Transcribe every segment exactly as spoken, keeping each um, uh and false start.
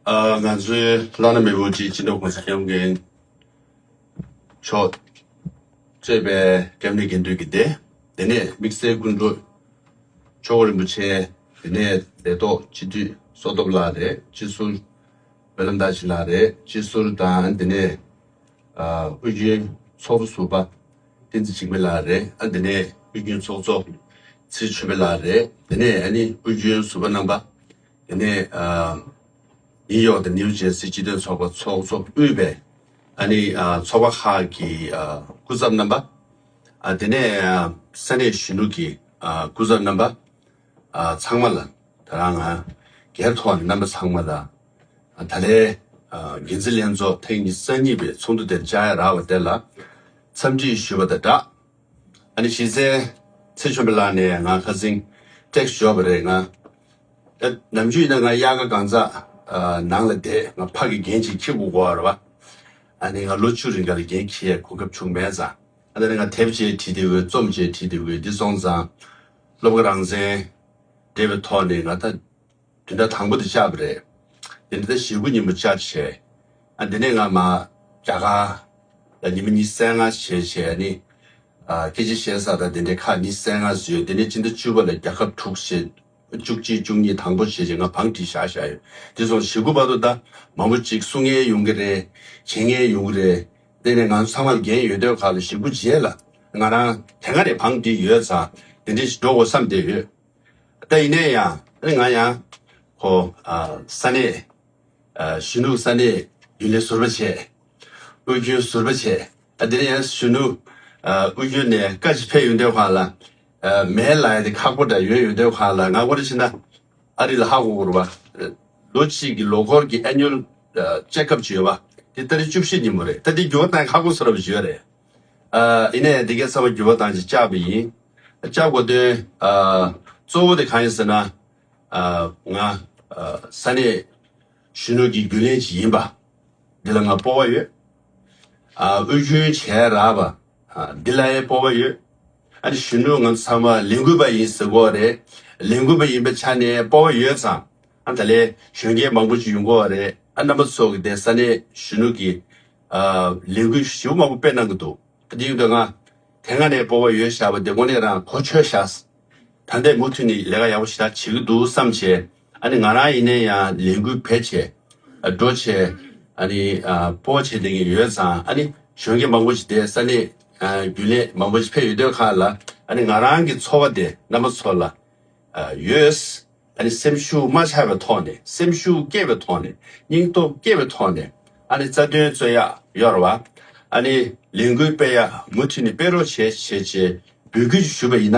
ཨ། ང་ཚོའི་བླ་ན་མེད་པའི་སྤྱི་ནོར་༸གོང་ས་༸སྐྱབས་མགོན་མཆོག་གཙོས་པའི་སྐྱབས་གནས་དགེ་འདུན་གྱི་སྡེ། དེ་ནས་དམིགས་བསལ་སྐུ་མགྲོན་ཆོས་སྐུ་རིན་པོ་ཆེ། དེ་ནས་ལས་ཐོག་སྤྱི་འཐུས་བསོད་སྟོབས་ལགས་རེད། སྤྱི་ཟུར་སྨོན་ལམ་བདག་ཆེན་ལགས་རེད། སྤྱི་ཟུར་དང་། དེ་ནས་ཨ། དབུས་རྒྱུན་ཚོགས་གཙོ་ཟུར་པ་བསྟན་འཛིན་འཇིགས་མེད་ལགས་རེད། ཨ། དེ་ནས་དབུས་རྒྱུན་ཚོགས་གཙོ་ཚེ་རིང་ཆོས་འཕེལ་ལགས་རེད། དེ་ནས་ཨ་ནི་དབུས་རྒྱུན་ཟུར་པ་རྣམ་པ། དེ་ནས་ཨ། ནིའུ་ཡོག་དང་ནིའུ་ཇར་སི་སྤྱི་མཐུན་ཚོགས་པ་ཚོགས་གཙོ་དབུས་པའི་ཨ་ནི་ཨ། ཚོགས་པ་ཁག་གི་ཨ། སྐུ་ཚབ་རྣམ་པ། ཨ། དེ་ནས་ཨ། ས་གནས་གཞོན་ནུ་གི་ཨ། སྐུ་ཚབ་རྣམ་པ། ཨ། ཚང་མ་ལ་ད་རང་ང་སྒེར་ཐོག་ནས་རྣམ་པ་ཚང་མ་ལ། ཨ། ད་ལན་ཨ། འགན་འཛིན་ལྷན་ཚོགས་ཐེངས་ཉི་ཤུ་རྩ་གཉིས་པའི་ཚོགས་འདུ་དེར་བཅར་ཡ་རག་པ་དེ་ལ་འཚམས་འདྲི་ཞུས་པ་དང་སྦྲགས། ཨ་ནི་གཞི་རྩའི་ཚེ་ཆོས་འཕེལ་ལགས་ནས་ང་ཁ་སང་ཊེག་སི་ཞོག་པ་རེད། ང་ཨ། ནམ་རྒྱུན་ཡིན་ན་ང་དབྱར་ཁ་གང་ཚ་ཨ། ནང་ལ་བསྡད། ང་ཕ་གི་འགན་ཅིག་འཁྱེར་དགོས་ཀྱི་ཡོད་རེད་པ། ཨ་ནི་ང་ལོ་བཅུ་རིང་ག་ལ་འགན་འཁྱེར་གོ་སྐབས་བྱུང་མེད་ཙང་། ཨ། ད་ནི་ང་དེབ་ཅིག་བྲིས་བསྡད་ཡོད། རྩོམ་ཅིག་བྲིས་བསྡད་ཡོད། འདི་སོང་ཙང་སློབ་ཁག་རང་བཙན་སྤྲད་པའི་ཐོག་ནས་ང་ད་བདུན་ཕྲག་དང་པོ་དེ་བཅར་བ་རེད། དེ་ནས་ད་ཞེ་དགུ་ཉིན་མོ་བཅར་བྱས། ཨ། དེ་ནས་ང་མར་རྒྱ་གར་ལ་ཉི་མ་ཉི་ཤུ་རྩ་ལྔ་བྱས་བྱས། ཨ་ནི་ཨ། སྐད་ཆ་བཤད་ས་དང་དེ་འདྲའི་ཁག་ཉི་ཤུ་རྩ་ལྔ་བཟོས། དེ་ནས་སྤྱི་ཟླ་བཅུ་པ་ལ་རྒྱལ་ཁབ་དྲུག་བྱས། བཅུ་གཅིག་བཅུ་གཉིས་དང་པོ་བྱས་བྱས་ང་བང་སྒྲིག་བཞག་བཞག་ཡོད། དེ་སོང་ཞེ་དགུ་བར་དུ་ད་མང་པོ་ཅིག་གསུང་མཁན་ཡོང་གི་རེད། མཁྱེན་མཁན་ཡོང་གི་རེད། དེ་ནས་ང་ཚོ་ཚང་མར་འགན་ཡོད་དུས་ཁག་ལ་ཞེ་དགུ་རྗེས་ལ་ང་རང་དེ་སྔ་ནས་བང་སྒྲིག་ཡོད་ཙང་དེ་འདྲ་ཞིག་འགྲོ་དགོས་བསམ་བསྡད་ཡོད། ད་ཡིན་ན་ཡང་ཨ་ནི་ང་ཡང་ཁོ་ཨ། ས་གནས་ཨ། གཞོན་ནུ་ས་གནས་རྒྱུན་ལས་ཟུར་པ་བྱས། དབུས་རྒྱུན་ཟུར་པ་བྱས། ཨ། དེ་ནས་ཡང་གཞོན་ནུ་ཨ། དབུས་རྒྱུན་ནས་བཀའ་ཅིག་ཕེབས་ཡོང་དུས་ཁག་ལ། ཨ། མལ་ལ་ཡ་དེ་ཁག་པོ་འདྲ་ཡོད་ཡོང་དུས་ཁག་ལ་ང་ཁོ་རེ་ཕྱིན་ན་ཨ་རི་ལ་ཧ་གོ་གི་རེད་པ། ལོ་གཅིག་གི་ལོ་འཁོར་གྱི་ཨེ་ནུ་ཨལ་ཨ། ཅེག་ཨབ་ཅིག་ཡོད་པ། དེ་ཏ་རིག་བཅུ་བཞི་ཉིན་མོ་རེད། ད་དེ་འགྱུར་བ་གཏོང་ཁག་པོ་བཟོ་འདྲ་པོ་ཅིག་ཡོད་རེད། ཨ། ཡིན་ནའི་དེ་གའི་ཚང་མ་འགྱུར་བ་བཏང་ཅིག་བཅར་བ་ཡིན། བཅར་དགོས་དོན་ཨ། གཙོ་བོ་དེ་གང་ཡིན་ཟེར་ན། ཨ། ང་ཨ། ས་གནས་གཞོན་ནུ་གི་རྒྱུན་ལས་ཅིག་ཡིན་པ། འདི་ལ་ང་སྤོབས་པ་ཡོད། ཨ། དབུས་རྒྱུན་བྱས་རག་པ། ཨ། འདི་ལ་ཡང་སྤོབས་པ་ཡོད། ཨ་ནི་གཞོན་ནུ་ང་ཚོ་ཚང་མ་ལས་འགུལ་པ་ཡིན་ཟེར་གོ་རེད། ལས་འགུལ་པ་ཡིན་པའི་ཆ་ནས་སྤོབས་པ་ཡོད་ཙང་། ཨ། ད་ལན་གཞོན་སྐྱེས་མང་པོ་ཅིག་ཡོང་གོ་རེད། ཨ། རྣམ་པ་ཚོ་གི་དེ་ས་གནས་གཞོན་ནུ་གི་ཨ། ལས་འགུལ་ཞེ་པོ་མང་པོ་སྤེལ་གནང་གི་འདུག་དེ་ཡིན་དུས་ང་དེ་སྔ་ནས་སྤོབས་པ་ཡོད་བཞག་པ་དེ་དངོས་གནས་རང་གོ་ཆོད་བཞག་ད་ལྟའི་མུ་མཐུད་ནས་ལས་ཀ་ཡག་པོ་ཞེ་དྲག་བྱེད་ཀྱི་འདུག་བསམ་བྱས། ཨ་ནི་ང་རང་ཡིན་ནའི་ཡང་ལས་འགུལ་བེད་བྱས་ཨ། འགྲོ་བྱས། ཨ་ནི་ཨ། སྤོབས་པ་བྱེད་བསྡད་མཁན་ཡོད་ཙང་། ཨ་ནི་གཞོན་སྐྱེས་མང་པོ་ཞིག་དེ་ས་གནས་ཨ། རྒྱུན་ལས་མང་པོ་ཞིག་ཕེབས་ཡོང་དུས་ཁག་ལ། ཨ་ནི་ང་རང་གི་ཚོར་བ་དེ་རྣམ་པ་ཚོ་ལ་ཨ། ཡོད། ཨ་ནི་སེམས་ཤུགས་མ་ཆག་པའི་ཐོག་ནས། སེམས་ཤུགས་སྐྱེད་པའི་ཐོག་ནས། སྙིང་སྟོབས་སྐྱེད་པའི་ཐོག་ནས། ཨ་ནི་རྩ་དོན་རྩོད་ཡག་ཡོད་རེད་པ། ཨ་ནི་ལས་འགུལ་སྤེལ་ཡག་མུ་མཐུད་ནས་སྤེལ་རོགས་བྱེད་བྱེད་ཅེས་འབོད་སྐུལ་ཞུས་པ་ཡིན་ན།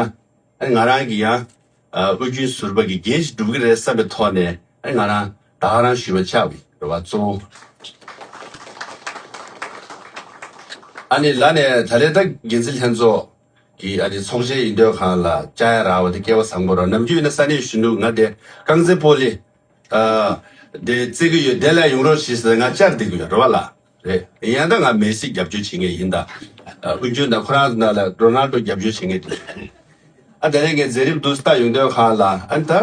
ཨ་ནི་ང་རང་གིས་ཡང་ཨ། དབུས་རྒྱུན་ཟུར་པ་གི་འགན་ཞིག་སྒྲུབ་ཀྱི་རེད་བསམ་པའི་ཐོག་ནས། ཨ་ནི་ང་རང་ད་ག་རང་ཞུས་པ་ཆགས་པ་རེད་པ། གཙོ་བོ། ཨ་ནི་ལར་ནས་ད་ལན་ད་འགན་འཛིན་ལྷན་ཚོགས་ཀྱི་ཨ་ནི་ཚོགས་ཆེན་ཡིན་དུས་སྒང་ལ་བཅར་ཡ་རག་པ་དེ་སྐལ་བ་བཟང་པོ་རེད། ནམ་རྒྱུན་ཡིན་ན་ས་གནས་གཞོན་ནུ་ང་དེ་རྐང་རྩེད་སྤོ་ལོ་ཨ། དེ་རྩེ་གི་ཡོད། དེ་ལ་ཡོང་རོགས་བྱེད་ཟེར་ང་བཅར་བསྡད་ཀྱི་ཡོད་རེད་པ་ལགས། རེད། ཡང་ད་ང་མེ་སི་རྒྱབ་སྐྱོར་བྱེད་མཁན་ཡིན་ད། ཨ། དབུས་རྒྱུན་དང་ཁོ་རང་ཚོ་ནང་ལ་རོ་ནལ་ཌོ་རྒྱབ་སྐྱོར་བྱེད་མཁན་དེ། ཨ། དེ་ནས་ངས་མཛད་རིམ་འདུག་སེ་ལྟ་ཡོང་དུས་སྒང་ལ། ཨ་ནི་ད་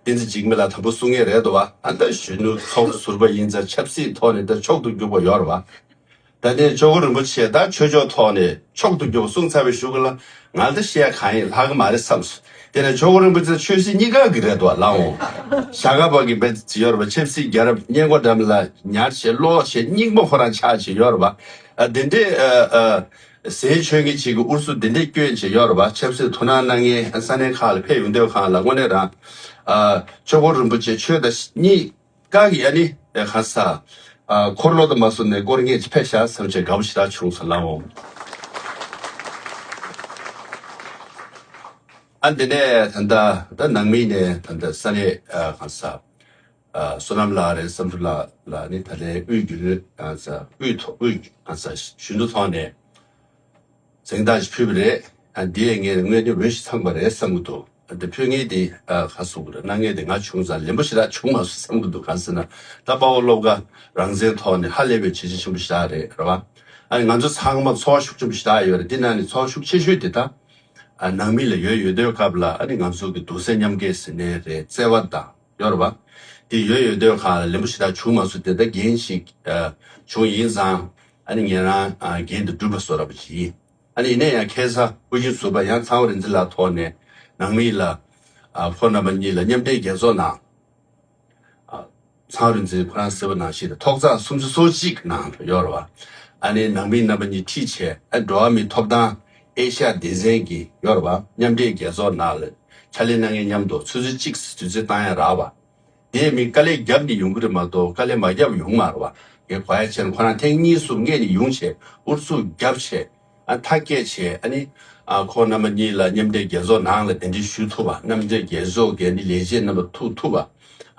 བསྟན་འཛིན་འཇིགས་མེད་ལགས་དང་པོ་གསུང་མཁན་རེད་འདུག་པ། ཨ་ནི་ད་གཞོན་ནུ་ཚོགས་ཟུར་པ་ཡིན་ཙང་ཆབ་སྲིད་ཐོག་ནས་ད་མཆོག་ཏུ་གྱུར་པ་ཡོད་རེད་པ། ད་ནས་ཇོ་བོ་རིན་པོ་ཆེ་ད་ཆོས་ཕྱོགས་ཐོག་ནས་མཆོག་ཏུ་གྱུར་པ་གསུངས་ཚར་བའི་གཞུག་ལ་ང་ད་བཤད་གང་ཡིན་ལྷག་གི་མ་རེད་བསམས་སོང་། དེ་ནས་ཇོ་བོ་རིན་པོ་ཆེ་ཆོས་སྲིད་གཉིས་ཀ་གི་རེད་འདུག་པ། ལགས་འོང་། ཞྭ་སྒབ་པ་གི་བེད་ཡོད་རེད་པ། ཆབ་སྲིད་རྒྱལ་རབས་སྙན་གོ་འགྲམ་ལ་ཉར་བྱས་ཀློག་བྱས་རྙིང་པ་ཁོ་རང་ཆགས་བྱས་ཡོད་རེད་པ། ཨ། དེ་འདྲའི་ཨ། ཨ། ཟས་མཆོད་མཁན་ཅིག་གི་ཨུ་ཚུགས་དེ་འདྲས་བསྐྱོན་བྱས་ཡོད་རེད་པ། ཆབ་སྲིད་དོ་སྣང་གནང་མཁན་ས་གནས་ཁག་ལ་ཕེབས་ཡོང་དུས་སྒང་ལ་དངོས་གནས་རང་ཨ། ཇོ་བོ་རིན་པོ་ཆེ་ཆོས་དང་གཉིས་ཀ་གི་ཨ་ནི་ཨེ། ཁ་ས་ཨ། འཁོར་ལོ་དུ་མ་སོང་ནས་སྐོར་ངེས་ཅིག་ཕེབས་ཤག་བསམ་བྱས་དགའ་པོ་ཞེ་དྲག་བྱུང་སོང་། ལགས་འོང་། ཨ། དེ་ནས་ད་ལྟ་ད་ནང་མི་ནས་ད་ལྟ་ས་གནས་ཨ། གང་ས་ཨ། བསོད་ནམས་ལགས་རེད། བསམ་གྲུབ་ལགས་ལ་ནི་ད་ལན་དབུས་རྒྱུན་ཨ། ས་དབུས་ཐོག་དབུས་ཨ། ས་གཞོན་ནུ་ཐོག་ནས་གཟེངས་རྟགས་ཤིག་ཕུལ་བ་རེད། ཨ། འདི་ཡས་ངས་དངོས་གནས་འོས་ཤིང་འཚམས་པ་རེད་བསམ་གྱི་འདུག་ཨ། འདི་ཕུལ་མཁན་དེ་ཨ། ག་གསུང་གི་རེད། གནང་མཁན་དེ་ང་བྱུང་ཙང་ལན་པོ་ཞེ་དྲག་བྱུང་མ་སོང་བསམ་གྱི་འདུག་གང་ཟེར་ན་ད་དཔའ་བོ་བློ་དགའ་རང་བཙན་ཐོག་ནས་ཧ་ལས་པའི་བྱས་རྗེས་ཆེན་པོ་ཞིག་རེད། རེད་པ། ཨ་ནི་ང་ཚོ་ཚང་མ་ཚོར་བ་ཤུགས་ཆེན་པོ་ཞེ་དྲག་ཡོད་རེད། འདི་ནང་ནས་ཚོར་བ་ཤུགས་ཆེ་ཤོས་དེ་ད་ཨ་ནང་མི་ལ་ཡོད་ཡོད་དུས་སྐབས་ལ་ཨ་ནི་ང་ཚོ་གི་གདུང་སེམས་མཉམ་སྐྱེད་ཟེར་ནའི་རེད། བརྩེ་བ་དང་ཡོད་རེད་པ། དེ་ཡོད་ཡོད་དུས་སྒང་ལ་ལེན་པོ་ཞེ་དྲག་བྱུང་མ་སོང་། དེ་ད་འགན་ཞིག་ཨ་བྱུང་ཡིན་ཙང་ཨ་ནི་ངེད་རང་ཨ་འགན་དེ་སྒྲུབ་པ་བཟོ་འདྲ་པོ་ཅིག་ཡིན། ཨ་ནི་ཡིན་ན་ཡང་ཁ་སང་དབུ་ཁྲིད་ཟུར་པ་ཡང་ཚངས་པ་རིག་འཛིན་ལགས་ཐོག་ནས་ནང་མི་ལ་ཨ་ཁོང་རྣམ་པ་གཉིས་ལ་མཉམ་འབྲེལ་རྒྱལ་ཚོགས་ནང་ཨ་ཚངས་པ་རིག་འཛིན་ཁོ་རང་གསལ་པོ་ནང་བཞིན་ཐོག་བརྩེགས་སུམ་ཅུ་སོ་གཅིག་ནང་ཡོད་རེད་པ། ཨ་ནི་ནང་མི་རྣམ་པ་གཉིས་ཁྲིད་བྱས་ཨ་འགྲོ་བ་མིའི་ཐོབ་ཐང་ཨེ་ཤ་ཡ་སྡེ་ཚན་གྱི་ཡོད་རེད་པ། མཉམ་འབྲེལ་རྒྱལ་ཚོགས་ནང་ལ་ཕྱག་ལས་གནང་མཁན་མཉམ་དུ་ཆུ་ཚོད་གཅིག་དུས་ཚོད་བཏང་ཡ་རག་པ། དེ་མི་དཀའ་ལས་བརྒྱབ་ནས་ཡོང་གི་རེད་མ་གཏོགས་དཀའ་ལས་མ་བརྒྱབ་ཡོང་མ་རེད་པ། ངས་གོ་ཡ་བྱས་ན་ཁོ་རང་ཐེངས་གཉིས་གསུམ་སྔོན་ནས་ཡོང་བྱས་ཨུ་ཚུགས་བརྒྱབ་བྱས་ཨ་མཐའ་སྐྱེལ་བྱས་ཨ་ནི་ཨ་ཁོང་རྣམ་པ་གཉིས་ལ་མཉམ་འབྲེལ་རྒྱལ་ཚོགས་ནང་ལ་གདན་འདྲེན་ཞུ་ཐུབ་པ། མཉམ་འབྲེལ་རྒྱལ་ཚོགས་ཀྱི་ཨ་ནི་ལས་བྱེད་རྣམ་པ་ཐུག་ཐུབ་པ།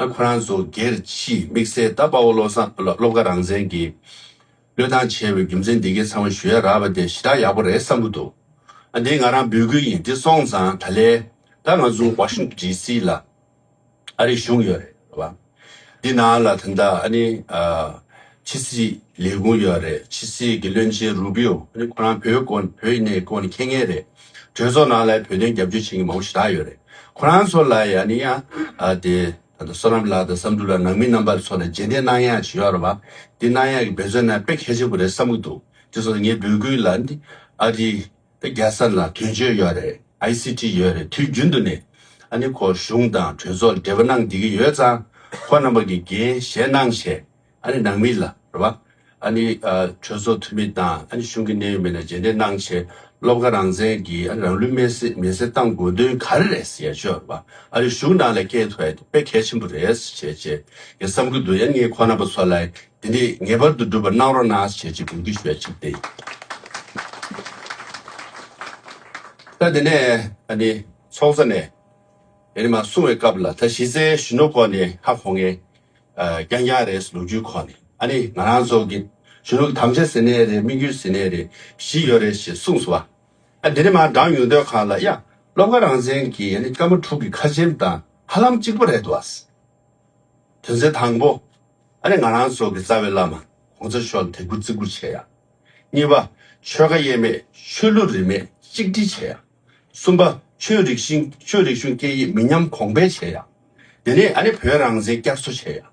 ཨ་ཁོ་རང་ཚོ་སྒེར་གྱིས་དམིགས་བསལ་ད་དཔའ་བོ་བློ་བཟང་བློ་དགའ་རང་བཙན་གྱིས་བློས་བཏང་བྱས་པའི་རྒྱུ་མཚན་འདི་གའི་ཚང་མ་ཞུ་ཡ་རག་པ་དེ་ཞེ་དྲག་ཡག་པོ་རེད་བསམ་གྱི་འདུག་ཨ་འདི་ང་རང་འབོད་སྐུལ་ཡིན། འདི་སོང་ཙང་ད་ལན་ད་ང་ཚོ་ཝ་ཤིང་ཊོན་ཌི་སི་ལ་ཨ་རིའི་གཞུང་ཡོད་རེད་བ། འདི་ནང་ལ་ད་ལྟ་ཨ་ནི་ཨ་ཕྱི་སྲིད་ལས་ཁུངས་ཡོད་རེད། ཕྱི་སྲིད་ཀྱི་བློན་ཆེན་རུ་པིའོ་ཨ་ནི་ཁོ་རང་བོད་སྐོར་བོད་ཡིན་ནའི་སྐོར་ནས་མཁྱེན་མཁན་རེད། གྲོས་ཚོགས་ནང་ལ་བོད་དོན་རྒྱབ་སྐྱོར་བྱེད་མཁན་མང་པོ་ཞེ་དྲག་ཡོད་རེད། ཁོ་རང་ཚོ་ལ་ཡང་ནི་ཡང་ཨ་དེ་ད་ལྟ་བསོད་ནམས་ལགས་དང་བསམ་གྲུབ་ལགས་ནང་མི་རྣམ་པ་ཚོ་ལ་རྗེས་འདེད་གནང་ཡག་ཅིག་ཡོད་རེད་བ། འདི་གནང་ཡག་གི་འབད་བརྩོན་གནང་དཔེ་གལ་ཆེན་པོ་རེད་བསམ་གྱི་འདུག་དེ་སོང་ངས་འབོད་སྐུལ་ལ་འདི་ཨ་རི་ད་རྒྱལ་ས་ལ་དོན་གཅོད་ཡོད་རེད། ཨའི་སི་ཊི་ཡོད་རེད། དུས་རྒྱུན་དུ་ནས་ཨ་ནི་ཁོ་གཞུང་དང་གྲོས་ཚོགས་ལ་འབྲེལ་བ་གནང་བསྡད་ཀྱི་ཡོད་ཙང་ཁོ་རྣམ་པ་གིས་འགན་བཞེས་གནང་བྱས་ཨ་ནི་ནང་མི་ལ་རེད་བ། ཨ་ནི་ཨ་གྲོས་ཚོགས་འཐུས་མི་དང་ཨ་ནི་གཞུང་གི་གནད་ཡོད་མི་སྣ་རྗེས་འདེད་གནང་བྱས་བློ་དགའ་རང་བཙན་གྱིས་ཨ་ནི་རང་ལུས་མེར་སྲེག་མེར་སྲེག་བཏང་དགོས་དོན་ག་རེ་རེད་ཟེར་ཡ་ཅིག་ཡོད་རེད་བ། ཨ་ནི་གཞུང་ནང་ལ་སྐད་ཐོག་ཡ་དེ་དཔེ་གལ་ཆེན་པོ་རེད་ཟེར་བྱས་བྱས་ངས་བསམ་གྱི་འདུག་ཡ་ངས་ཁོ་རྣམ་པ་ཚོ་ལ་དེ་འདྲས་ངེས་པར་དུ་འགྲུབ་པ་གནང་རོགས་གནང་ཞེས་ཅིག་དགོངས་ཀྱི་ཞུ་ཡ་གཅིག་དེ་ཡིན། ད་དེ་ནས་ཨ་ནི་ཚོགས་གཙོ་ནས་ཡ་ནི་མར་གསུང་བའི་སྐབས་ལ་ད་གཞི་རྩའི་གཞོན་ནུ་སྐོར་ནས་ཧ་གོ་མཁན་ཨ་རྐྱང་རྐྱང་རེད། ལོ་རྒྱུས་སྐོར་ནས་ཨ་ནི་ང་རང་ཚོ་གི་གཞོན་ནུ་གི་དམ་བཅའ་ཟེར་ནའི་རེད། དམིགས་ཡུལ་ཟེར་ནའི་རེད། བཞི་ཡོད་རེད་ཞེས་གསུངས་སོང་བ། ཨ་དེ་ནས་མར་བགྲང་ཡོང་དུས་སྒང་ལ་ཡ་བློ་དགའ་རང་བཙན་གྱི་ཡ་ནི་སྐར་མ་དྲུག་གི་ཁ་ཆེམས་དང་ཧ་ལམ་གཅིག་པ་རེད་འདུག་བ། དོན་ཚན་དང་པོ། ཨ་ནི་ང་རང་ཚོ་གི་རྩ་བའི་བླ་མ་༸གོང་ས་མཆོག་ལ་དད་གུས་བརྩི་བཀུར་བྱེད་ཡ། གཉིས་པ། ཆོལ་ཁ་དབྱེ་མེད་ཆོས་ལུགས་རིས་མེད་གཅིག་སྒྲིལ་བྱེད་ཡ། གསུམ་པ། ཆོས་རིག་གཞུང་ཆོས་རིག་གཞུང་སྐད་ཡིག་མི་ཉམས་གོང་འཕེལ་བྱེད་ཡ། དེ་ནས་ཨ་ནི་བོད་རང་བཙན་བསྐྱར་གསོ་བྱེད་ཡ།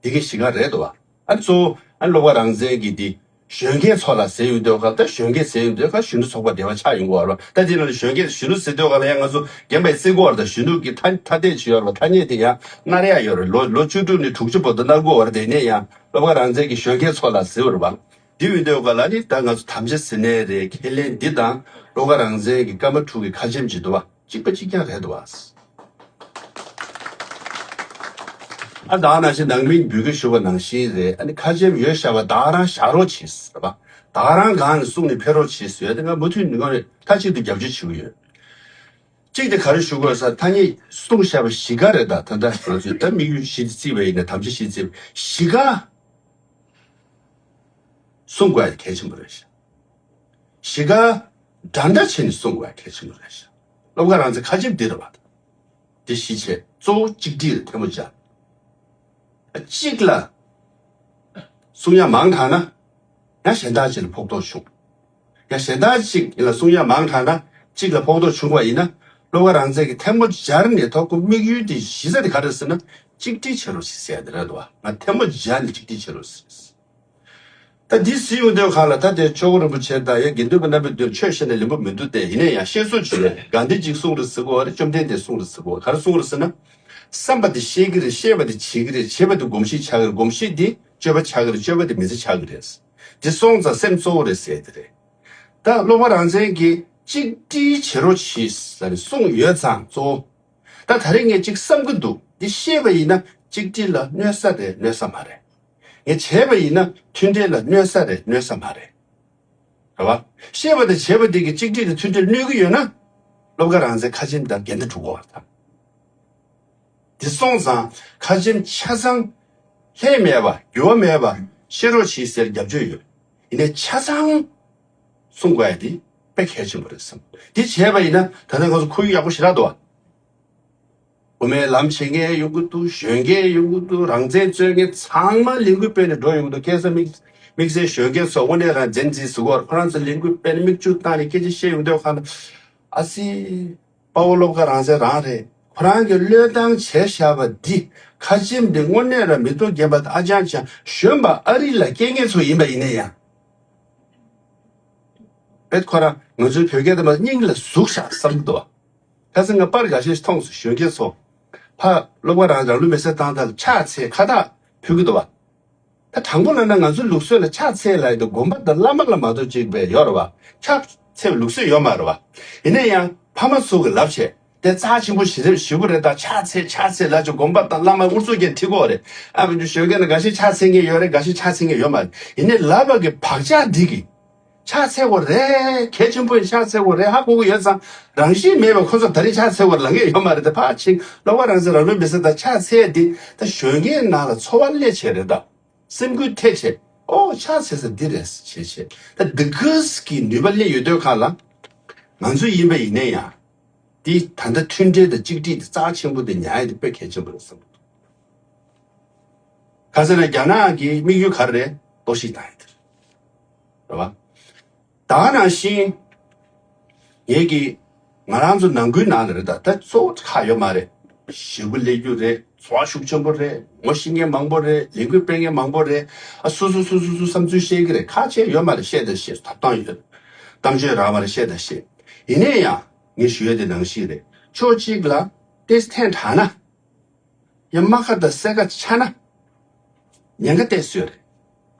དེ་གི་བཞི་ཀ་རེད་དོ། ཨ་གཙོ་བོ་ཨ་བློ་དགའ་རང་བཙན་གྱི་འདི་གཞོན་སྐྱེས་ཚོ་ལ་ཟེར་ཡོང་དུས་སྒང་ད་གཞོན་སྐྱེས་ཟེར་ཡོང་དུས་སྒང་གཞོན་ནུ་ཚོགས་པ་སྡེ་བ་ཆགས་ཡོང་གི་ཡོད་རེད་བ། ད་དེ་ལ་གཞོན་སྐྱེས་གཞོན་ནུ་ཟེར་དུས་སྒང་ལ་ཡང་ང་ཚོ་རྒན་པ་ཡིས་བརྩི་གི་ཡོད་རེད། ད་གཞོན་ནུ་གི་ཐ་ཐ་དད་ཅིག་ཡོད་རེད་བ། ཐ་སྙད་དེ་ཡང་གནང་ཡ་ཡོད་རེད། ལོ་ལོ་བཅུ་དྲུག་ནས་དྲུག་ཅུ་བར་དུ་གནང་གི་ཡོད་རེད། དེ་ནས་ཡང་བློ་དགའ་རང་བཙན་གྱི་གཞོན་སྐྱེས་ཚོ་ལ་ཟེར་བ་རེད་བ། དེ་ཡོང་དུས་སྒང་ལ་ནི་ད་ང་ཚོ་དམ་བཅའ་ཟེར་ནའི་རེད། ཁས་ལེན་འདི་དང་བློ་དགའ་རང་བཙན་གྱི་སྐར་མ་དྲུག་གི་ཁ་ཆེམས་ཅིག་འདུག་བ། གཅིག་པ་གཅིག་རྐྱང་རེད་འདུག་བ། ཨ་ད་ནང་བཞིན་ནང་མིས་འབོད་སྐུལ་ཞུ་བ་ནང་བཞིན་རེད། ཨ་ནི་ཁ་ཆེམས་ཡོད་བཞག་པ་ད་རང་བཞག་རོགས་བྱེད་ཟེར་བ། ད་རང་སྒང་ནས་གསུངས་ནས་ཕེབས་རོགས་བྱེད་ཟེར་ཡ་དེ་ང་མུ་མཐུད་ནས་ངོས་ནས་མཐའ་གཅིག་ཏུ་རྒྱབ་སྐྱོར་ཞུ་གི་ཡོད། གཅིག་དེ་ག་རེ་ཞུ་དགོས་ཟེར་ཐ་སྙད་གསུངས་བཞག་པ་བཞི་ཀ་རེད། ད་ད་ལྟ་ང་ཚོས་ད་དམིགས་ཡུལ་བཞི་དེ་བརྩིས་པ་ཡིན་ན་དམ་བཅའ་བཞི་བརྩིས་པ་བཞི་ཀ་གསུང་དགོས་ཡ་དེ་གལ་ཆེན་པོ་རེད་ཤག་བཞི་ཀ་འདྲ་འདྲ་བྱས་ནས་གསུང་དགོས་ཡ་གལ་ཆེན་པོ་རེད་ཤག་བློ་དགའ་རང་བཙན་ཁ་ཆེམས་འདི་རེད་བ། དེ་གཞི་བྱས་གཙོ་བོ་གཅིག་སྒྲིལ་ལ་ཐལ་མོ་སྦྱར། གཅིག་ལ་གསུང་ཡ་མང་དྲགས་ན་ཡང་གཞན་དག་ཅིག་ལ་ཕོག་ཐུག་བྱུང་། ཡང་གཞན་དག་ཅིག་ལ་གསུང་ཡ་མང་དྲགས་ན་གཅིག་ལ་ཕོག་ཐུག་བྱུང་བ་ཡིན་ན་བློ་དགའ་རང་བཙན་གྱིས་ཐལ་མོ་སྦྱར་ནས་ཐོག་ཁོ་དམིགས་ཡུལ་དེ་གཞི་རྩ་དེ་ག་རེ་ཟེར་ན་གཅིག་སྒྲིལ་བྱེད་རོགས་ཞེས་ཟེར་ཡ་དེ་རེད་འདུག་བ། ང་ཐལ་མོ་སྦྱར་ནས་གཅིག་སྒྲིལ་བྱེད་རོགས་ཟེར། ད་འདི་ཟེར་ཡོང་དུས་སྒང་ལ་ད་དེ་ཆོས་གོང་རིན་པོ་ཆེ་དང་ཡང་དགེ་འདུན་པ་རྣམ་པས་འདིར་ཆོས་བཤད་ན་ལེན་པོ་མི་འདུག་སྟེ། ཡིན་ན་ཡང་བཤད་སྲོལ་ཅིག་ཡོད། གང་འདི་གཅིག་གསུང་རེ་ཟེར་གོ་བ་རེད། བཅོམ་ལྡན་འདས་གསུང་རེ་ཟེར་གོ་བ་ག་རེ་གསུང་རེད་ཟེར་ན། བསམ་པ་དེ་ཤེས་ཀྱི་རེད། བཤད་པ་དེ་བྱེད་ཀྱི་རེད། བྱེད་པ་དེ་གོམས་གཤིས་ཆགས་ཀྱི་རེད། གོམས་གཤིས་དེ་སྤྱོད་པ་ཆགས་ཀྱི་རེད། སྤྱོད་པ་དེ་མི་ཚེ་ཆགས་ཀྱི་རེད། དེ་སོང་ཙང་སེམས་གཙོ་བོ་རེད་ཟེར་དེ་རེད། ད་བློ་དགའ་རང་བཙན་གྱིས་གཅིག་སྒྲིལ་བྱེད་རོགས་བྱེད་ཟེར་ནས་གསུངས་ཡོད་ཙང་གཙོ་བོ། ད་ད་རེས་ངས་གཅིག་བསམ་གྱི་འདུག་འདི་བཤད་པ་ཡིན་ན་གཅིག་སྒྲིལ་ལ་གནོད་ས་རེད་གནོད་ས་མ་རེད། ངས་བྱས་པ་ཡིན་ན་མཐུན་སྒྲིལ་ལ་གནོད་ས་རེད་གནོད་ས་མ་རེད། རེད་བ། བཤད་པ་དང་བྱས་པ་དེ་གིས་གཅིག་སྒྲིལ་དང་མཐུན་སྒྲིལ་གནོད་ཀྱི་ཡོད་ན། བློ་དགའ་རང་བཙན་ཁ་ཆེམས་དང་འགལ་ཟླ་འགྲོ་གི་ཡོད་རེད་ད། དེ་སོང་ཙང་ཁ་ཆེམས་ཆ་ཚང་ལྷད་མེད་པ་འགྱུར་བ་མེད་པ་བཤད་རོགས་བྱེད་ཟེར་རྒྱབ་སྐྱོར་ཡོད། ཡིན་ནའི་ཆ་ཚང་གསུང་དགོས་ཡ་དེ་དཔེ་གལ་ཆེན་པོ་རེད་བསམ། དེ་བྱས་པ་ཡིན་ན་ད་ལྟ་ང་ཚོ་ཁོར་ཡུག་ཡག་པོ་ཞེ་དྲག་འདུག་བ། དབུ་མའི་ལམ་བྱེད་མཁན་ཡོང་གི་འདུག་གཞོན་སྐྱེས་ཡོང་གི་འདུག་རང་བཙན་རྩོད་མཁན་ཚང་མ་ལས་འགུལ་སྤེལ་ནས་འགྲོ་ཡོང་གི་འདུག་ཁ་སང་མི་ དམིགས་བསལ་གཞོན་སྐྱེས་ཚོ་དངོས་གནས་རང་ཇེན་ཛི་ཟེར་གོ། ཁོ་རང་ཚོ་ལས་འགུལ་སྤེལ་ནས་མིག་ཆུ་བཏང་ནས་སྐད་ཆ་བཤད་ཡོང་དུས་གང་ལ། ཨ་སི། དཔའ་བོ་བློ་དགའ་རང་བཙན་རང་རེད། ཁོ་རང་གིས་བློས་བཏང་བྱས་བཞག་པ་འདི། ཁ་ཆེམས་འདི་དངོས་གནས་རང་མི་ཐོག་རྒན་པ་དང་ཨ་ཅང་ཅང་གཞོན་པ་ཨ་རི་ལ་སྐྱེ་མཁན་ཚོ་ཡིན་པ་ཡིན་ན་ཡང་། དཔེ་ཁོ་རང་ང་ཚོའི་བོད་སྐད་དེ་མ་སྙིང་ལ་ཟུག་བཞག་བསམ་གྱི་འདུག་བ། ཁ་སང་ང་པར་འགའ་ཤས་མཐོང་སོང་། གཞོན་སྐྱེས་ཚོ། ཕ་བློ་དགའ་རང་རང་ལུས་མེ་སྲེག་བཏང་ཐལ་ཕྱག་འཚལ་ཁ་བཏགས་ཕུལ་གྱི་འདུག་བ། ད་དྲང་པོ་ལབ་ན་ང་ཚོའི་ལུགས་སྲོལ་ལ་ཕྱག་འཚལ་ལབ་ཡོད་དུས་དགོན་པ་དང་བླ་མ་ལ་མ་གཏོགས་གཅིག་པས་ཡོད་རེད་བ། ཕྱག་འཚལ་བའི་ལུགས་སྲོལ་ཡོད་མ་རེད་བ། ཡིན་ན་ཡང་ཕ་མ་ཚོ་གི་ལབ་བྱས་དེ་རྩ་ཆེན་པོ་ཞེ་དྲག་ཞེ་པོ་རེད། ད་ཕྱག་འཚལ་ཕྱག་འཚལ་ལབ་བྱས་དགོན་པ་དང་བླ་མ་ཨུ་ཚུགས་ཀྱང་ཁྲིད་གོ་རེད། ཨ་བུ་ཆུ་གཞོན་སྐྱེས་ན་འགའ་ཤས་ཕྱག་འཚལ་མཁན་ཡོད་རེད། འགའ་ཤས་ཕྱག་འཚལ་མཁན་ཡོད་མ་རེད། ཡིན་ནའི་ལབ་པ་གི་བག་ཆགས་འདི་གི་ཕྱག་འཚལ་དགོས་རེད། གལ་ཆེན་པོ་ཡིན། ཕྱག་འཚལ་དགོས་རེད་ཧ་གོ་གི་ཡོད་ཙང་། རང་བཞིན་མེད་པ་ཁོ་ཚོ་ད་རེས་ཕྱག་འཚལ་དགོས་རེད་ལབ་མཁན་ཡོད་མ་རེད། དེ་ཕར་ཕྱིན་བློ་དགའ་རང་བཙན་རང་ལུས་མེ་སྲེག་དང་ཕྱག་འཚལ་འདི་ད་གཞོན་སྐྱེས་ནང་ལ་ཚོར་བ་སླེབས་བྱས་རེད། ད་སེམས་འགུལ་ཐེབས་བྱས་ཨོ་ཕྱག་འཚལ་ས་འདི་རེད་བྱས་བྱས་ད་འདི་གས་ཀྱི་ནུས་པ་སླེབས་ཡོད་དུས་གང་ལ། ང་ཚོ་ཡིན་པ་ཡིན་ན་ཡང་འདི་ད་ལྟ་མཐུན་སྒྲིལ་དང་གཅིག་སྒྲིལ་འདི་རྩ་ཆེན་པོ་འདི་ཉར་ཡ་འདི་དཔེ་གལ་ཆེན་པོ་རེད་བསམ་གྱི་འདུག་ག་ཟེར་ན་རྒྱ་ནག་གི་དམིགས་ཡུལ་ག་རེ་རེད། གཏོར་བཤིག་བཏང་ཡ་དེ་རེད། རེད་བ། ད་ག་ནང་བཞིན་ངེད་ཀྱི་ང་རང་ཚོ་ནང་ཁུལ་ནང་ལ་རེད། ད་ད་གཙོ་བོ་ཁག་ཡོད་མ་རེད། ཞེ་པོ་སླེབས་རྒྱུ་རེད། ཚོར་བ་ཤུགས་ཆེན་པོ་རེད། ངོ་ཤེས་མཁན་མང་པོ་རེད། ལས་འགུལ་སྤེལ་མཁན་མང་པོ་རེད། ཨ་སོ་སོ་སོ་སོ་སོ་བསམ་ཚུལ་བཤད་ཀྱི་རེད། ཁག་ཆེ་ཡོད་མ་རེད། བཤད་དང་བཤད་ཐོབ་ཐང་ཡོད། གཏམ་བརྗོད་རག་མ་རེད། བཤད་དང་བཤད། ཡིན་ན་ཡང་ངས་ཞུ་ཡ་དེ་ནང་བཞིན་རེད། ཕྱོགས་གཅིག་ལ་ཏེས་ཐན་དྲག་ན། ཡང་རྨ་ཁ་དང་སེར་ཁ་ཆགས་ན། ཉེན་ཁ་ཏོག་ཙམ་ཡོད་རེད།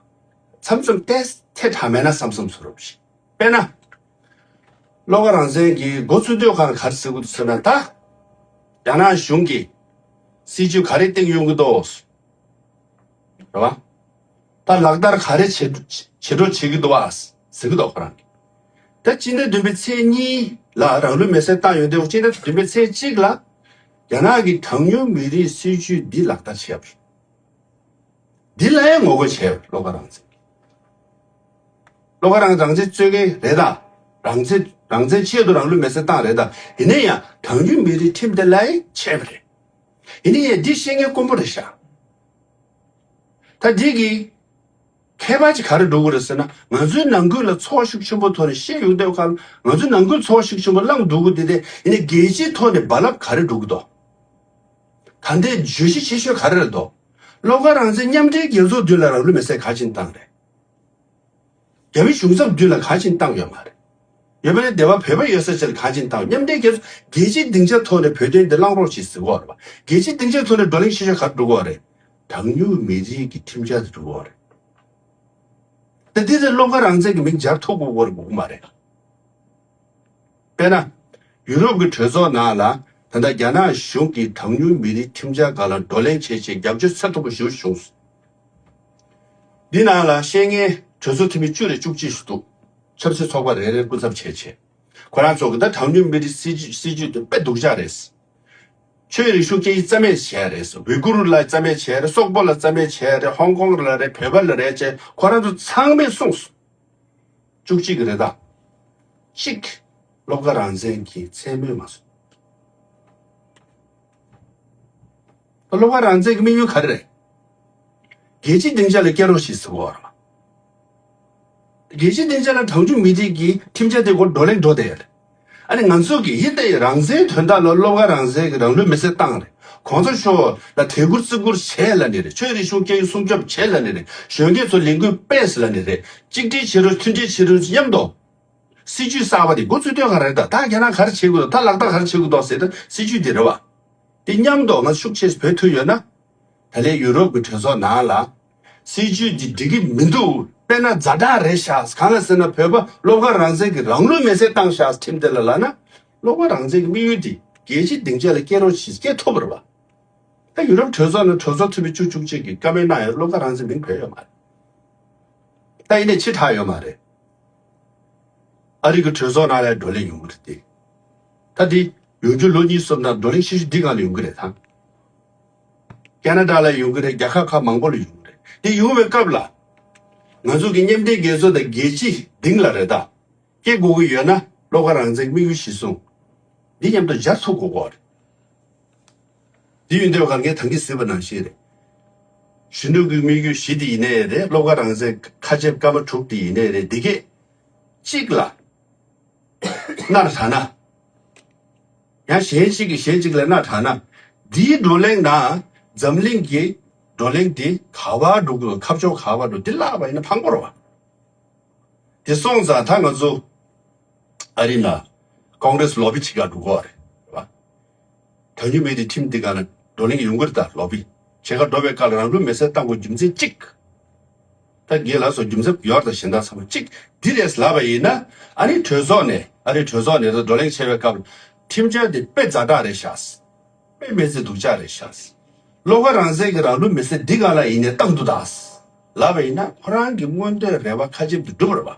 མཚམས་མཚམས་ཏོག་ཙམ་ཐལ་དྲགས་མེད་ན་བསམ་བསམ་ཚོར་བ་ཞིག་དཔེར་ན། བློ་དགའ་རང་བཙན་གྱིས་འགོ་བཙུགས་དུས་གང་ག་རེ་ཟེར་གྱི་འདུག་ཟེར་ན། ད་རྒྱ་ནག་གཞུང་གིས་སྲིད་ཇུས་ག་རེ་བཏིང་ཡོང་གི་འདུག་རེད་བ། ད་ལག་བསྟར་ག་རེ་བྱེད་བྱེད་འགྲོ་བྱེད་ཀྱི་འདུག་བ་ཟེར་གྱི་འདུག་ཁོ་རང་གིས། ད་སྤྱི་ཟླ་བདུན་པའི་ཚེས་གཉིས་ལ་རང་ལུས་མེར་སྲེག་བཏང་ཡོད་དུས་སྤྱི་ཟླ་བདུན་པའི་ཚེས་གཅིག་ལ་རྒྱ་ནག་གི་གྲངས་ཉུང་མི་རིགས་སྲིད་ཇུས་འདི་ལག་བསྟར་བྱས་པ་རེད། འདི་ལ་ཡང་ངོ་རྒོལ་བྱས་པ་རེད། བློ་དགའ་རང་བཙན་གྱིས། བློ་དགའ་རང་རང་བཙན་རྩོད་མཁན་རེད་ད། རང་བཙན་རང་བཙན་ཆེད་དུ་རང་ལུས་མེར་སྲེག་བཏང་རེད་ད། ཡིན་ན་ཡང་གྲངས་ཉུང་མི་རིགས་ཁྲིམས་དེ་ལ་ཡང་བྱས་པ་རེད། ཡིན་ན་ཡང་འདི་བཤད་མཁན་དཀོན་པོ་རེད་ཤག་ད་འདི་གི་ཁྱད་པར་ཅིག་ག་རེ་འགྲོ་གི་རེད་ཟེར་ན། ང་ཚོའི་ནང་ཁུལ་ལ་ཚོར་བ་ཤུགས་ཆེན་པོ་ཐོག་ནས་བཤད་ཡོང་དུས་གང་ང་ཚོའི་ནང་ཁུལ་ཚོར་བ་ཤུགས་ཆེན་པོ་བསླངས་འདུག་གི། དེ་དེ་ཡིན་ན་རྒྱལ་སྤྱིའི་ཐོག་ནས་རྦ་རླབས་ག་རེ་འགྲོ་གི་འདུག་ད་ལྟའི་བརྗོད་གཞི་ཆེ་ཤོས་ག་རེ་རེད་འདུག་བློ་དགའ་རང་བཙན་མཉམ་འབྲེལ་རྒྱལ་ཚོགས་མདུན་ལ་རང་ལུས་མེར་སྲེག་ག་ཅིན་བཏང་རེད། རྒྱ་མི་གཞུང་ཚབ་མདུན་ལ་ག་ཅིན་བཏང་ཡོད་མ་རེད། ཡོད་པ་ནི་སྡེ་པ་བོད་པ་ཡོད་ས་ཅིག་ལ་ག་ཅིན་བཏང་། མཉམ་འབྲེལ་རྒྱལ་ཚོགས་རྒྱལ་སྤྱིའི་སྡིངས་ཆ་ཐོག་ནས་བོད་དོན་འདི་གླེང་རོགས་བྱེད་ཟེར་གོ་རེད་པ། རྒྱལ་སྤྱིའི་སྡིངས་ཆ་ཐོག་ནས་བགྲོ་གླེང་ཤེས་བྱ་ག་རེ་འགྲོ་གོ་རེད། གྲངས་ཉུང་མི་རིགས་ཀྱི་ཁྲིམས་འཆར་དེ་འགྲོ་གོ་རེད། ད་འདི་དེ་བློ་དགའ་རང་བཙན་གྱི་མིང་སྦྱར་ཐུབ་དགོས་སྐོར་དགོས་ཀྱི་མ་རེད། དཔེར་ན། ཡུ་རོབ་ཀྱི་གྲོས་ཚོགས་ནང་ལ་ད་ལྟ་རྒྱ་ནག་གཞུང་གིས་གྲངས་ཉུང་མི་རིགས་ཁྲིམས་འཆར་སྒང་ལ་བགྲོ་གླེང་བྱས་རྗེས་རྒྱབ་སྐྱོར་ཚད་མཐོ་པོ་ཞེ་པོ་བྱུང་སོང་། འདི་ནང་ལ་བཤད་མཁན་གྲོས་ཚོགས་འཐུས་མི་བཅུ་རེ་བཅུ་གཅིག་ཞིག་འདུག་ཆབ་སྲིད་ཚོགས་པ་རེ་རེར་སྐུ་ཚབ་བྱས་བྱས། ཁོ་རང་ཚོ་གི་ད་གྲངས་ཉུང་མི་རིགས་སྲིད་ཇུས་སྲིད་ཇུས་དེ་དཔེ་སྡུག་ཅག་རེད། ཆོས་རིག་གཞུང་སྐད་ཡིག་རྩ་མེད་བྱས་རེད། ཝི་གུར་ལ་རྩ་མེད་བྱས་རེད། སོག་པོ་ལ་རྩ་མེད་བྱས་རེད། ཧོང་ཀོང་ལ་རེད། བོད་པ་ལ་རེད་བྱས་ཁོ་རང་ཚོ་ཚང་མས་གསུངས་སོང་། བཅུ་གཅིག་རེད་ད། གཅིག་བློ་དགའ་རང་བཙན་གྱིས་མཚན་སྨོས་མ་སོང་། བློ་དགའ་རང་བཙན་གྱི་དམིགས་ཡུལ་ག་རེ་རེད། རྒྱལ་སྤྱིའི་སྡིངས་ཆ་ལ་སྐྱེལ་རོགས་ཞེས་ཟེར་བ་རེད། རྒྱལ་སྤྱིའི་སྡིངས་ཆ་ལ་གྲངས་ཉུང་མི་རིགས་ཀྱི་ཁྲིམས་འཆར་དེ་སྐོར་བགྲོ་གླེང་འགྲོ་བསྡད་ཡོད་རེད། ཨ་ནི་ང་ཚོ་གི་ཡིན་ཏེ་རང་བཙན་དོན་དག་ལ་བློ་དགའ་རང་བཙན་གྱིས་རང་ལུས་མེར་སྲེག་བཏང་རེད། གོང་ས་མཆོག་ལ་དད་བཀུར་བརྩི་བཀུར་བྱས་ལབ་ནི་རེད། ཆོས་རིག་གཞུང་སྐད་ཡིག་སྲུང་སྐྱོབ་བྱས་ལབ་ནི་རེད། གཞོན་སྐྱེས་ཚོ་ལས་འགུལ་སྤེལ་ལབ་ནི་རེད། གཅིག་སྒྲིལ་བྱེད་རོགས། མཐུན་སྒྲིལ་བྱེད་རོགས། མཉམ་དུ་སྲིད་ཇུས་གསར་པ་དེ་འགོ་བཙུགས་དུས་ག་རེ་རེད། ད་ད་རྒྱ་ནག་ག་རེ་བྱེད་དགོས་འདུག་ད་ལག་བསྟར་ག་རེ་བྱེད་དགོས་འདུག་ཟེར་ད་སྲིད་ཇུས་དེ་རེད་བ། དེ་མཉམ་དུ་ང་ཚོ་ཤུགས་ཆེ་བོད་ཐུག་ཡོད་ན། ད་ལན་ཡུ་རོབ་ཀྱི་གྲོས་ཚོགས་ནང་ལ་སྲིད་ཇུས་འདི་འགྲིག་གི་མི་འདུག་དཔེར་ན་ཛ་དྲག་རེད་ཤག་གང་ལ་ཟེར་ན་བོད་པ་བློ་དགའ་རང་བཙན་གྱིས་རང་ལུས་མེར་སྲེག་བཏང་ཤག་ཁྲིམས་དེ་ལ་ལབ་ན། བློ་དགའ་རང་བཙན་གྱི་དམིགས་ཡུལ་འདི་རྒྱལ་སྤྱིའི་སྡིངས་ཆ་ལ་སྐྱེལ་རོགས་ཞེས་སྐྱེལ་ཐུབ་པ་རེད་བ། ད་ཡུ་རོབ་གྲོས་ཚོགས་ནང་གྲོས་ཚོགས་འཐུས་མི་བཅུ་བཅུ་གཅིག་གིས་བཀའ་མོལ་གནང་ཡང་བློ་དགའ་རང་བཙན་མིང་བོས་ཡོད་མ་རེད། ད་ཡིན་ནའི་ཕྱི་དྲགས་ཡོད་མ་རེད། ཨ་རི་གི་གྲོས་ཚོགས་ནང་ལ་བགྲོ་གླེང་ཡོང་གི་རེད་དེ། ད་དེ་ཡོང་རྒྱུ་ལོ་གཉིས་གསུམ་ནང་བགྲོ་གླེང་ཤེས་ཤུགས་འདི་གང་ལ་ཡོང་གི་རེད་ད། ཁེ་ན་ཌ་ལ་ཡོང་གི་རེད། རྒྱལ་ཁབ་ཁག་མང་པོ་ལ་ཡོང་གི་རེད། དེ་ཡོང་བའི་སྐབས་ལ། ང་ཚོ་གི་མཉམ་འབྲེལ་རྒྱལ་ཚོགས་དང་རྒྱལ་སྤྱིའི་སྡིངས་ལ་རེད་ད། སྐྱེ་དགོས་ཀྱི་ཡོད་ན་བློ་དགའ་རང་བཙན་དམིགས་ཡུལ་གཞིར་བཟུང་། འདི་མཉམ་དུ་སྦྱར་ཐུབ་དགོས་ཀྱི་རེད། འདི་ཡོད་འདོད་གར་ངས་ཐང་གིས་བཟོས་པ་ནང་བཞིན་རེད། གཞོན་ནུ་གི་དམིགས་ཡུལ་བཞི་དེ་ཡིན་ནའི་རེད། སློབ་གར་རང་བཙན་ཁ་ཆེམས་སྐར་མ་དྲུག་དེ་ཡིན་ནའི་རེད། འདི་གས་གཅིག་ལ་སྣར་དྲག་ན། ཡང་གཞན་ཞིག་གིས་གཞན་ཅིག་ལ་སྣར་དྲག་ན། འདིའི་བགྲོ་གླེང་ནང་འཛམ་གླིང་གི་བགྲོ་གླེང་འདི་ག་བར་འགྲོ་དགོས། ཁ་ཕྱོགས་ག་བར་འགྲོ། འདི་བརླག་པ་ཡིན་ན་ཕངས་པོ་རེད་བ། དེ་སོང་ཙང་ད་ང་ཚོ་ཨ་རི་ན་ཀོང་རེས་ལོ་བི་བྱེད་ག་འགྲོ་དགོས་རེད་བ། དོན་སྙིང་མེད་དེ་ཁྲིམས་འདི་ག་ན་བགྲོ་གླེང་ཡོང་གི་རེད། ད་ལོ་བི་བྱེད་ག་འགྲོ་བའི་སྐབས་ལ་རང་ལུས་མེར་སྲེག་བཏང་དགོས་རྒྱུ་མཚན་གཅིག་ད་རྒན་ལགས་སོགས་རྒྱུ་མཚན་ཡོད་རེད། ད་གཞན་དག་ཚང་མ་གཅིག་འདི་རེད་ལབ་པ་ཡིན་ན། ཨ་ནི་གྲོས་ཚོགས་ནས་ཨ་རི་གྲོས་ཚོགས་ནས་ད་བགྲོ་གླེང་བྱེད་པའི་སྐབས་ཁྲིམས་འཆར་འདི་དཔེ་ཛ་དྲག་རེད་ཤག་དཔེ་མི་སྲིད་སྡུག་ཅག་རེད་ཤག་སློབ་གར་རང་བཙན་གྱི་རང་ལུས་མེར་སྲེག་འདི་ག་ལ་ཡིན་ནའི་བཏང་འདུག་ད་ལབ་པ་ཡིན་ན། ཁོ་རང་གི་མངོན་འདོད་རེ་བ་ཁ་ཆེམས་དེ་འགྲུབ་རེད་བ།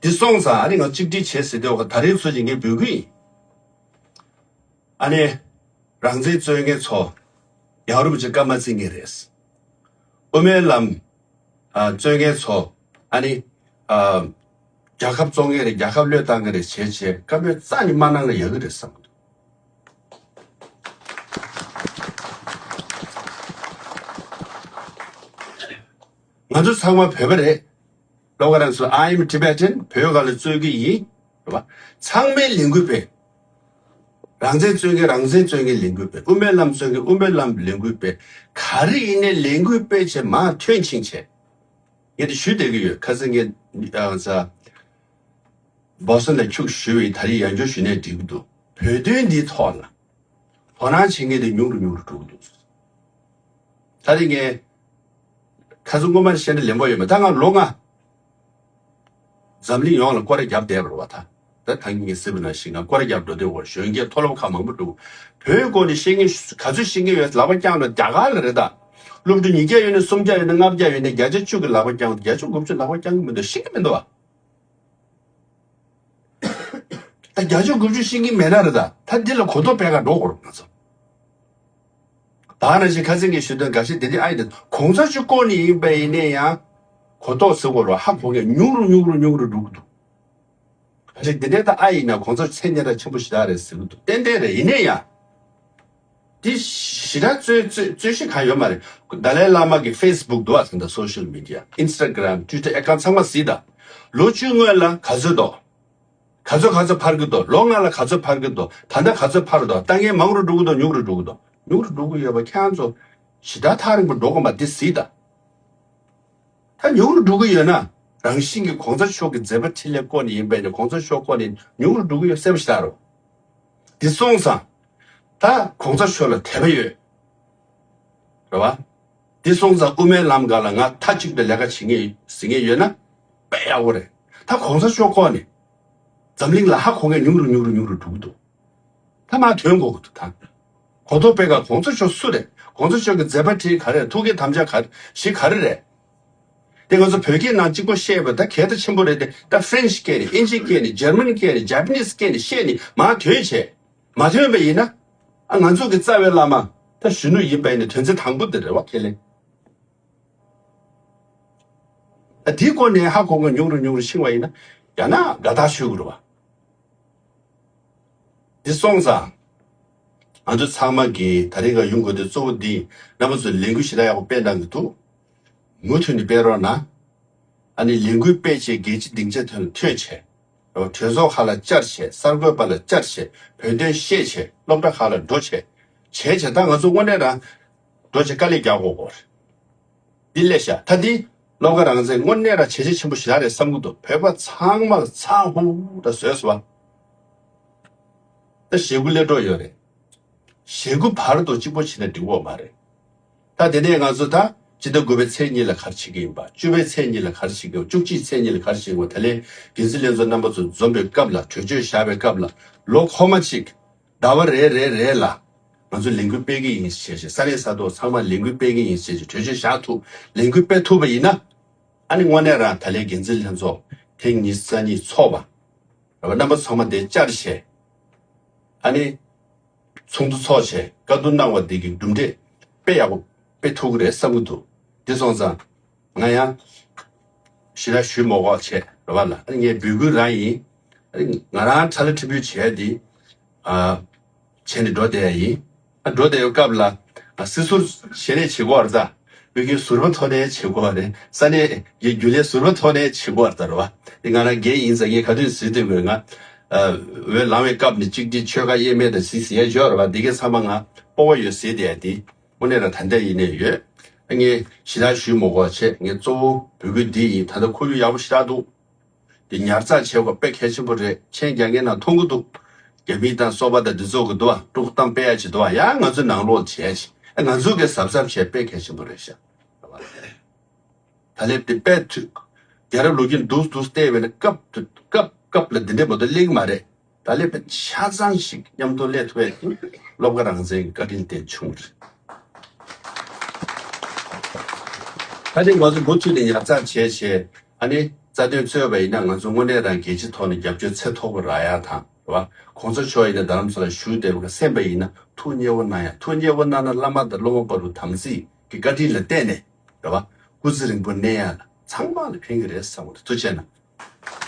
འདི་སོང་ཙང་ཨ་ནི་ང་གཅིག་སྒྲིལ་བྱེད་ཟེར་དུས་ད་རེས་ཚོ་ཅིག་ངས་འབོད་སྐུལ་ཡིན། ཨ་ནི་རང་བཙན་རྩོད་མཁན་ཚོ། ཡང་རུབ་ཅིག་སྐར་མ་བརྩི་ངེས་རེད། དབུ་མའི་ལམ་ཨ་རྩོད་མཁན་ཚོ། ཨ་ནི་ཨ་རྒྱལ་ཁབ་བཙོང་མཁན་རེད། རྒྱལ་ཁབ་བློས་བཏང་མཁན་རེད་བྱས་བྱས་བཀའ་མོལ་རྩ་ནས་མ་གནང་ན་ཡག་གི་རེད་བསམ་གི་འདུག་ང་ཚོ་ཚང་མ་བོད་པ་རེད། སློབ་གར་རང་ཚོ་I am Tibetan བོད་སྒང་ལ་རྩོད་ཀྱི་ཡིན། རེད་བ། ཚང་མས་ལས་འགུལ་སྤེལ། རང་བཙན་རྩོད་མཁན་རང་བཙན་རྩོད་མཁན་ལས་འགུལ་སྤེལ། དབུ་མའི་ལམ་རྩོད་མཁན་དབུ་མའི་ལམ་ལས་འགུལ་སྤེལ། ག་རེ་ཡིན་ནའི་ལས་འགུལ་སྤེལ་བྱས་མར་ཐོན་ཕྱིན་བྱས། ངས་དེ་ཞུ་བསྡད་ཀྱི་ཡོད། ཁ་སང་ངས་ཨ་ས་བོ་སི་ཊོན་ལ་ཁྱུག་ཞུས་པ་ཡིན། ད་རེས་ཡང་བསྐྱར་ཞུས་ནའི་འགྲིག་གི་འདུག་བོད་དོན་འདིའི་ཐོག་ལ་དོ་སྣང་བྱེད་མཁན་དེ་ཉུང་རུ་ཉུང་རུ་འགྲོ་གི་འདུག་ད་རེས་ངས་ཁ་སང་སྔོན་མ་བཤད་ན་ལན་པོ་ཡོད་མ། ད་ང་ལོ་ལྔ་འཛམ་གླིང་ཡོངས་ལ་སྐོར་ར་བརྒྱབ་བསྡད་པ་རེད་བ། ད་ད་ད་ངས་ཟེར་བ་ནང་བཞིན་ང་སྐོར་ར་བརྒྱབ་འགྲོ་བསྡད་ཡོད། གཞོན་སྐྱེས་མཐོ་སློབ་ཁག་མང་པོ་འགྲོ། བོད་སྐོར་ནས་ཤེས་མཁན་ག་ཚོད་ཤེས་མཁན་ཡོད་ལག་པ་བརྐྱངས་ན་རྒྱ་གར་ལ་རེད་ད། སློབ་ཕྲུག་ཉིས་བརྒྱ་ཡོད་ན་སུམ་བརྒྱ་ཡོད་ན་ལྔ་བརྒྱ་ཡོད་ན་བརྒྱ་ཆ་བཅུ་གི་ལག་པ་བརྐྱངས། བརྒྱ་ཆ་དགུ་བཅུ་ལག་པ་བརྐྱང་གི་མི་འདུག་ཤེས་ཀྱི་མི་འདུག་བ། ད་བརྒྱ་ཆ་དགུ་བཅུ་ཤེས་ཀྱི་མེད་ན་རེད་ད། ད་འདི་ལ་གོ་རྟོགས་སྤེལ་ག་འགྲོ་དགོས་རེད་ང་ཚོ། ད་ནང་བཞིན་ཁ་སང་གི་ཞུ་དོན་འགའ་ཤས་དེ་འདྲ་ཨ་ཡིན་ད། གོང་ས་མཆོག་བསྐོ་ནི་ཡིན་པ་ཡིན་ནའི་ཡང་གོ་རྟོགས་ཟེར་དགོས་རེད་བ། ཧ་གོ་མཁན་ཉུང་རུ་ཉུང་རུ་ཉུང་རུ་འགྲོ་གི་འདུག་ག་ཞིག་འདི་འདྲའི་ད་ཨ་ཡིན་ན་གོང་ས་མཆོག་མཚན་སྙན་གྲགས་ཆེན་པོ་ཞེ་དྲག་རེད་ཟེར་གི་འདུག་ཏན་ཏན་རེད། ཡིན་ནའི་ཡང་། འདི་ཞེ་དྲག་རྩོད་རྩོད་རྩོད་གཞི་གང་ཡོད་མ་རེད། ཌ་ལའི་བླ་མ་གི་ཕེ་སི་བུག་འདུག་ཨ། ད་ལྟ་སོ་ཤལ་མི་ཌི་ཡ་ཨིན་སི་ཊ་གྷ་རམ་ཊུ་ཝི་ཊར་ཨེ་ཀའུན་ཊི་ཚང་མ་གཟིགས་དང་། ལོ་བཅུའི་སྔོན་ལ་ག་ཚོད་འདུག་ག་ཚོད་ག་ཚོད་འཕར་གི་འདུག་ལོ་ལྔ་ལ་ག་ཚོད་འཕར་གི་འདུག་ད་ལྟ་ག་ཚོད་འཕར་འདུག་ལྟ་མཁན་མང་རུ་འགྲོ་གི་འདུག་ཉུང་རུ་འགྲོ་གི་འདུག་ཉུང་རུ་འགྲོ་གི་ཡོད་པ་ཁྱེད་རང་ཚོ་ཞེ་དྲག་ཐག་རིང་པོ་འགྲོ་དགོས་མ། འདི་གཟིགས་དང་། ད་ཉུང་རུ་འགྲོ་གི་ཡོད་ན། རང་བཞིན་གྱིས་གོང་ས་མཆོག་གི་མཛད་པ་འཕྲིན་ལས་བསྐོ་ནས་ཡིན་པས་ན། གོང་ས་མཆོག་བསྐོ་ནས་ཉུང་རུ་འགྲོ་གི་ཡོད་གསལ་པོ་ཞེ་དྲག་རེད། འདི་སོང་ཙང་། ད་གོང་ས་མཆོག་ལ་དད་པ་ཡོད། རེད་བ། འདི་སོང་ཙང་དབུ་མའི་ལམ་སྒང་ལ་ང་མཐའ་གཅིག་ཏུ་ལས་ཀ་བྱེད་ངེས་ཟེར་མཁན་ཡོད་ན་དཔེ་ཡག་པོ་རེད། ད་གོང་ས་མཆོག་བསྐོ་ནས་འཛམ་གླིང་ལ་ཧ་གོ་མཁན་ཉུང་རུ་ཉུང་རུ་ཉུང་རུ་འགྲོ་གི་འདུག་ད་མར་ཐོན་དགོས་ཀྱི་འདུག་ད་གོ་རྟོགས་སྤེལ་ག་གོང་ས་མཆོག་སུ་རེད། གོང་ས་མཆོག་གི་མཛད་པ་འཕྲིན་ག་རེ་རེད། ཐུགས་ཀྱི་དམ་བཅའ་ག་རེ་གཞི་ག་རེ་རེད། དེ་ང་ཚོ་བོད་སྐད་ནང་གཅིག་པོ་བཤད་པ་ད་གལ་ད་ཆེན་པོ་རེད་དེ། ད་ཕ་རན་སི་སྐད་ནས་ཨིན་ཇི་སྐད་ནས་འཇར་མན་སྐད་ནས་ཇ་པ་ནིས་སྐད་ནས་བཤད་ནས་མར་ཐོན་བྱས། མ་ཐོན་པ་ཡིན་ན། ཨ་ང་ཚོ་གི་རྩ་བའི་བླ་མ་ད་གཞོན་ནུ་ཡིན་པ་ཡིན་ན་དོན་ཚན་དང་པོ་དེ་རེད་བ། ཁས་ལེན། ཨ་དེའི་སྐོར་ནས་ཧ་གོ་མཁན་ཉུང་རུ་ཉུང་རུ་ཕྱིན་པ་ཡིན་ན་ཡང་ན་དགའ་ཐག་ཆོད་ཀྱི་རེད་བ། འདི་སོང་ཙང་། ང་ཚོ་ཚང་མ་གིས་ད་རེས་ཀ་ཡོང་དགོས་དེ་གཙོ་བོ་འདི། རྣམ་པ་ཚོས་ལས་འགུལ་ཞེ་དྲག་ཡག་པོ་སྤེལ་གནང་གི་འདུག་མུ་མཐུད་ནས་སྤེལ་རོགས་གནང་། ཨ་ནི་ལས་འགུལ་སྤེལ་བྱས་རྒྱལ་སྤྱི་སྡིངས་ཆ་དེ་ལ་ཐོན་བྱས། གྲོས་ཚོགས་ཁག་ལ་བཅར་བྱས། གསར་འགོད་པ་ལ་བཅར་བྱས། བོད་དོན་བཤད་བྱས། སློབ་གྲྭ་ཁག་ལ་འགྲོ་བྱས། བྱས་བྱས་ད་ང་ཚོ་དངོས་གནས་རང་འགྲོ་བྱས་དཀའ་ལས་རྒྱག་དགོས་སྐོར། འདི་ལས་བཞག་ད་འདི་སློབ་གར་རང་བཙན་དངོས་གནས་རང་བྱས་རྗེས་ཆེན་པོ་ཞེ་དྲག་རེད་བསམ་གྱི་འདུག་བོད་པ་ཚང་མ་ཚ་ཧུ་ད་བཟོས་སོང་བ། ད་ཞེ་དགུ་སླེབས་འགྲོ་ཡོད་རེད། ཞེ་དགུ་བར་དུ་གཅིག་པོ་བྱས་ན་འགྲིག་གི་མ་རེད། ད་དེ་ནས་ང་ཚོ་ད་སྤྱི་ཟླ་དགུ་པའི་ཚེས་གཉིས་ལ་ག་རེ་བྱེད་ཀྱི་ཡིན་པ། བཅུ་པའི་ཚེས་གཉིས་ལ་ག་རེ་བྱེད་ཀྱི་ཡིན་པ། བཅུ་གཅིག་ཚེས་གཉིས་ལ་ག་རེ་བྱེད་ཀྱི་ཡིན་པ། ད་ལན་འགན་འཛིན་ལྷན་ཚོགས་རྣམ་པ་ཚོ་འཛོམས་པའི་སྐབས་ལ། གྲོས་ཆོད་བཞག་པའི་སྐབས་ལ། ལོ་འཁོར་མ་གཅིག་ཟླ་བ་རེ་རེ་རེ་ལ་ང་ཚོ་ལས་འགུལ་སྤེལ་གྱི་ཡིན་ཞེས་བྱས། ས་གནས་ས་ཐོག་ཚང་མ་ལས་འགུལ་སྤེལ་གྱི་ཡིན་ཞེས་བྱས་གྲོས་ཆོད་བཞག་ཐུབ། ལས་འགུལ་སྤེལ་ཐུབ་པ་ཡིན་ན། ཨ་ནི་དངོས་གནས་རང་ད་ལན་འགན་འཛིན་ལྷན་ཚོགས་ཐེངས་ཉི་ཤུ་རྩ་གཉིས་ཚོགས་པ། རེད་བ། རྣམ་པ་ཚང་མ་དེ་བཅར་བྱས། ཨ་ནི་ཚོགས་འདུ་ཚོགས་བྱས་བཀའ་བསྡུར་གནང་བ་འདི་གི་གྲུབ་འབྲས་དཔེ་ཡག་པོ་དཔེ་ཐུག་གི་རེད་བསམ་གྱི་འདུག་འདི་སོང་ཙང་། ང་ཡང་ཞེ་དྲག་ཞུ་མ་དགོས་བྱས་རེད་བ་ལ། ཨ་ནི་ངས་འབོད་སྐུལ་རང་ཡིན། ཨ་ནི་ང་རང་ཁྲ་ལ་ཁྲི་འབུལ་བྱས་ཏེ། ཨ། བྱས་ནས་འགྲོ་བསྡད་ཡ་ཡིན། ཨ་འགྲོ་བསྡད་ཡོད་སྐབས་ལ། ཨ་སྲིད་ཟུར་ཞལ་ནས་བྱེད་དགོས་རེད་ད། དབུས་རྒྱུན་ཟུར་པ་ཐོག་ནས་བྱེད་དགོས་རེད། ས་གནས་ཀྱི་རྒྱུན་ལས་ཟུར་པ་ཐོག་ནས་བྱེད་དགོས་རེད་ད་རེད་བ། དེ་ང་རང་རྒན་ཡིན་ཙང་ངས་ག་དུས་ཟེར་དུས་དགོས་ང་། ཨ་འོས་ལངས་པའི་སྐབས་ནས་གཅིག་སྒྲིལ་ཆོལ་ཁ་དབྱེ་མེད་དང་ཟིག་ཟེར་ཡ་ཡོད་རེད་བ། འདི་གའི་ཚང་མ་ང་སྤོབས་པ་ཡོད་ཟེར་བསྡད་ཡ་དེ་དངོས་གནས་རང་ད་ལྟ་ཡིན་ནས་ཡོད། ངས་ཞེ་དྲག་ཞུས་མ་དགོས་བྱས་ངས་གཙོ་བོ་འབོད་སྐུལ་འདི་ཡིན། ད་ལྟ་ཁོར་ཡུག་ཡག་པོ་ཞེ་དྲག་འདུག་དེ་ཉར་ཚགས་བྱེད་དགོས་དཔེ་གལ་ཆེན་པོ་རེད། མཆན་རྒྱག་མཁན་ནང་མཐོང་གི་འདུག་རྒྱ་མི་དང་སོག་པ་དང་འདི་ཚོ་གི་འདུག་བ། དཀྲུག་གཏམ་སྤེལ་ཡ་ཅིག་འདུག་བ། ཡང་ང་ཚོའི་ནང་ལོགས་བྱས་ཅིག་ཨ་ང་ཚོ་གི་གཟབ་གཟབ་བྱས་དཔེ་གལ་ཆེན་པོ་རེད་ཤག་ད་ལེབ་དེ་དཔེ་མཐུད། རྒྱལ་རབས་ལོ་རྒྱུས་འདུག་འདུག་བལྟས་པས་ན་སྐབས་དུ་སྐབས་སྐབས་ལ་འདི་འདྲ་མ་གཏོགས་གླེང་མ་རེད། ད་ལེབ་དཔེ་ཆ་ཚང་ཞིག་མཉམ་དུ་སླེབས་ཐུབ་ཡ་དེ་སློབ་དགའ་རང་བཙན་གྱི་བཀའ་དྲིན་དེ་བྱུང་རེད། ད་ལྟ་ང་ཚོ་མུ་མཐུད་ནས་ཉར་ཚགས་བྱས་བྱས་ཨ་ནི་རྩ་དོན་རྩོད་པ་ཡིན་ན་ང་ཚོ་དངོས་གནས་རང་རྒྱལ་སྤྱིའི་ཐོག་ནས་རྒྱབ་སྐྱོར་ཚད་མཐོ་པོ་རག་ཡ་དང་རེད་བ། གོང་ས་མཆོག་ཡིན་ན་རྡ་རམ་ས་ལ་བཞུགས་བསྡད་པ་ག་སེམས་པ་ཡིན་ན་ཐུགས་མཉེས་པོ་གནང་ཡ། ཐུགས་མཉེས་པོ་གནང་ན་བླ་མ་དང་སློབ་མ་བར་དུ་དམ་ཚིག་གི་བཀའ་དྲིན་ལ་བརྟེན་ནས་རེད་བ། སྐུ་ཚེ་རིང་པོ་གནས་ཡ་ལ་ཚང་མ་ལ་ཕན་གི་རེད་བསམ་གི་འདུག་ཐུགས་རྗེ་གནང་།